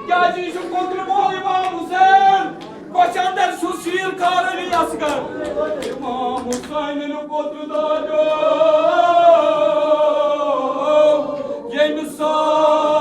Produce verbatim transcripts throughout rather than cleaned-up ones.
کیازِ یہِ چھُ پوتُر مول امام حسین، بۄچھِ اندر چھُ شیٖر خار علی اصغر۔ امام حسین پوتُر دادا، ییٚمہِ ساتہٕ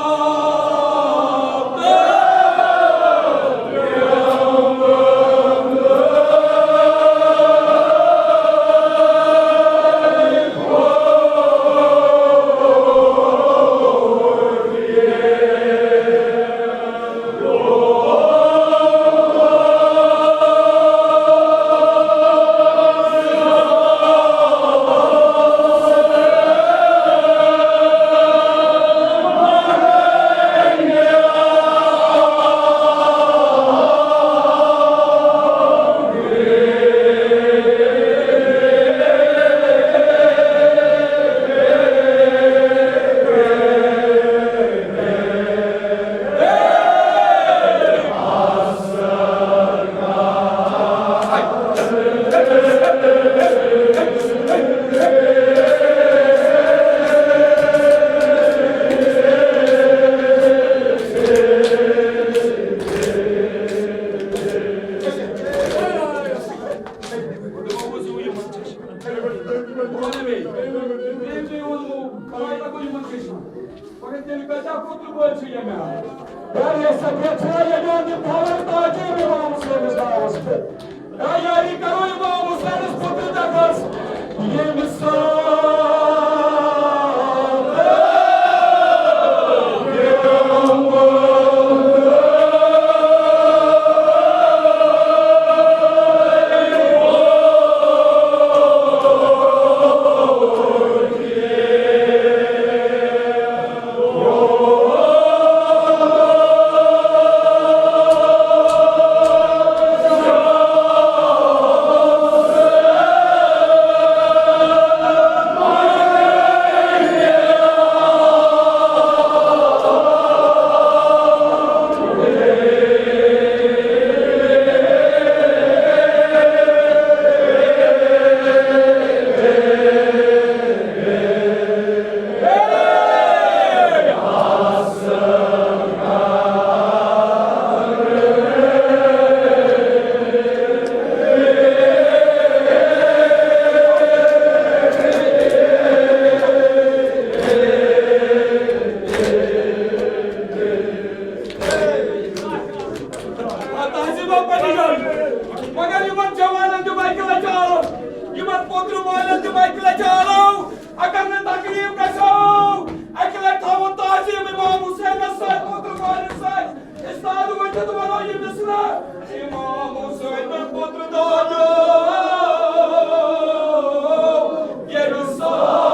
مگر تیٚلہِ کۭژاہ پُترٕ بٲے چھِ ییٚمہِ آیہِ؟ یعنی سفید چھا ییٚمہِ آیہِ تِم تھاوَن تاجہِ امام حسینس ناوس پٮ۪ٹھ؟ یا یاری کرو امام حسینس پُترٕ دَکس ییٚمہِ ساتہٕ۔ آ، تہذیٖبا پننہِ جایہِ۔ مگر یِمن جوانن تہِ بہٕ اَکہِ لٹہِ آو، یِمن پوترٕ مالٮ۪ن تہِ بہٕ اَکہِ لٹہِ آو۔ اگر نہٕ تکلیف گژھو، اَکہِ لٹہِ تھاوو تعظیٖم امام حسینس سۭتۍ، پوترٕ مالِس سۭتۍ۔ استاد ؤتھِتھ وَنو یہِ مصرع۔ امام حسین پوترٕ دادو، ییٚمہِ ساتہٕ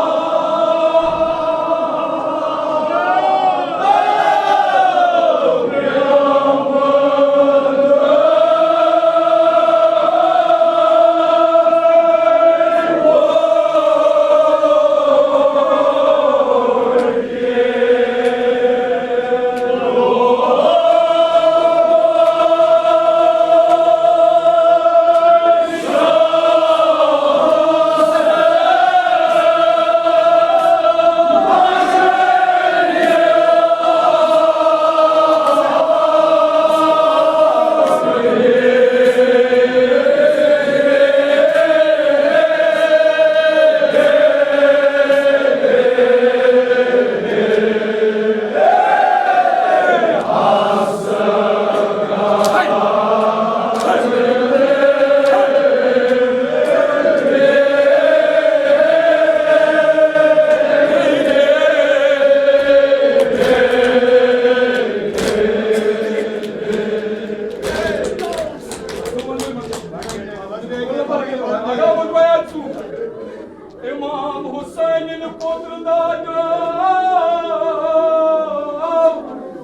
امام حسین پوتر دادا،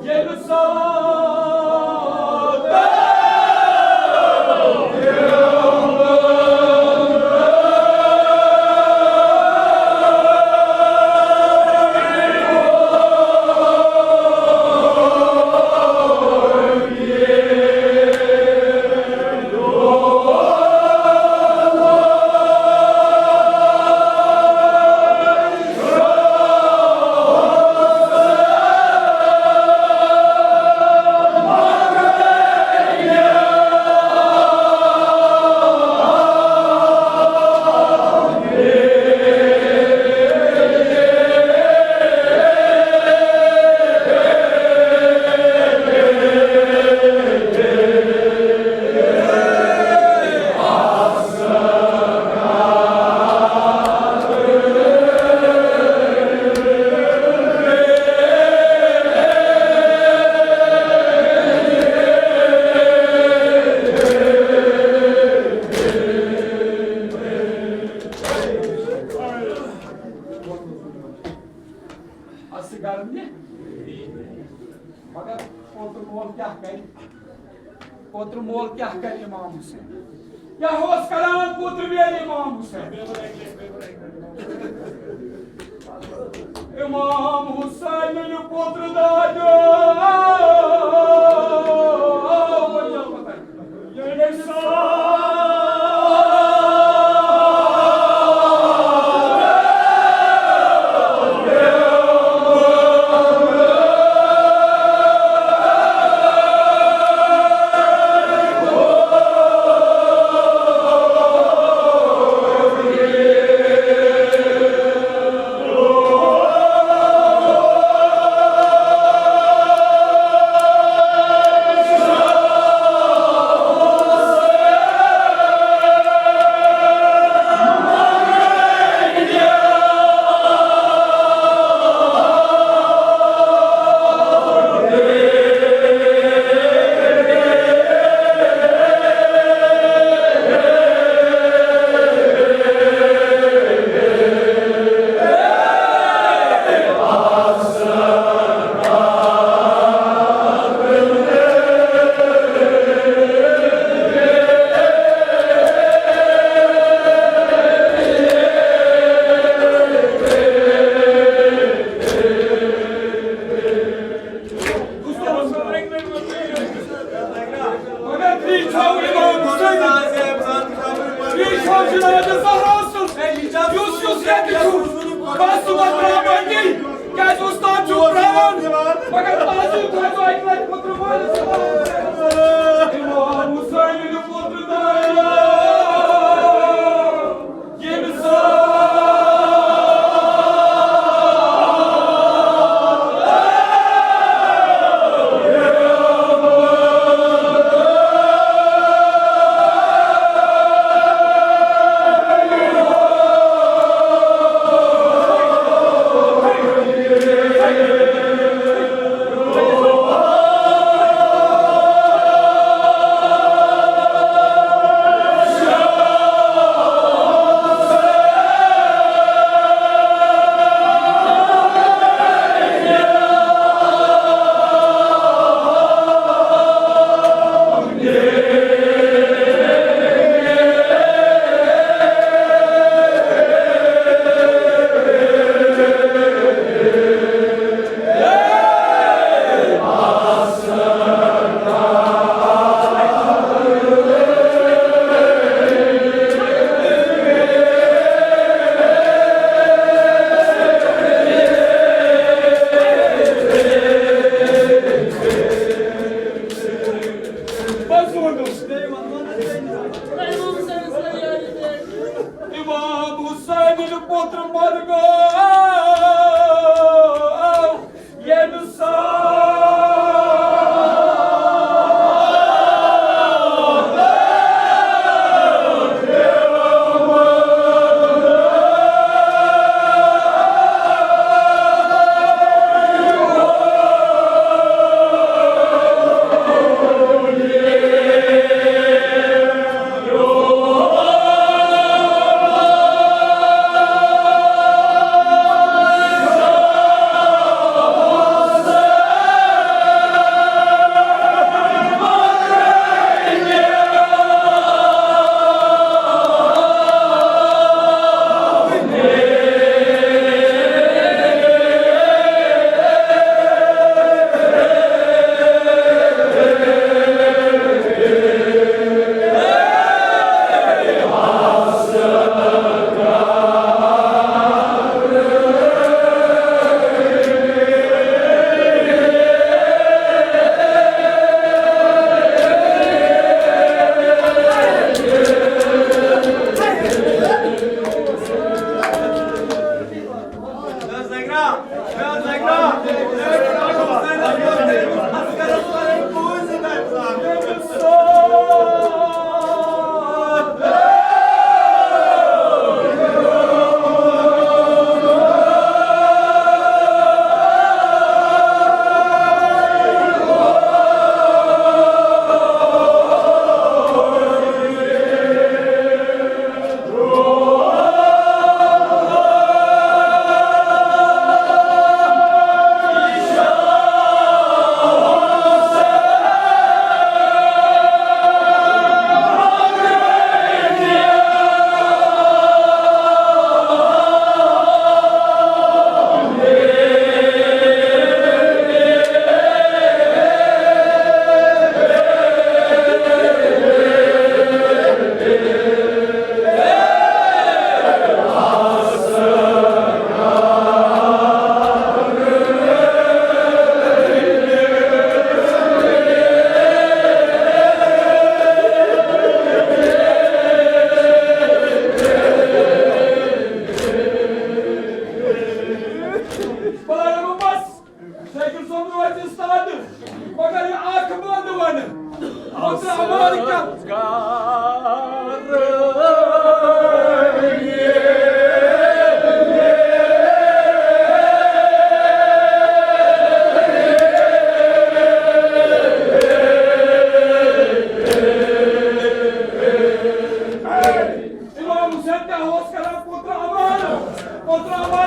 ییٚمہِ ساتہٕ کرنہِ۔ مگر پوتُر مول کیٛاہ کرِ؟ پوتُر مول کیٛاہ کرِ امام حسین؟ کیٛاہ اوس کران پوتُر مول امام حسین؟ امام حسین پوتُر داجو۔ مگر تُہۍ چھِو امام حسین، تُہۍ چھِو جناب زہرا سُنٛد، یُس یُس ییٚتہِ چھُ، بس صُبحن ترٛاوان یہِ۔ کیٛازِ اُستاد چھُ پرٛاوان؟ مگر تازٕ تھٲیزیو اَکہِ لَٹہِ پٔترٕ وٲلِس۔ امام حسین پٔترٕ دایہِ۔ ییٚمہِ ساتہٕ امام حسین پوتر مر گو۔ ییٚمہِ ساتہٕ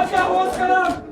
کیٛاہ اوس کران؟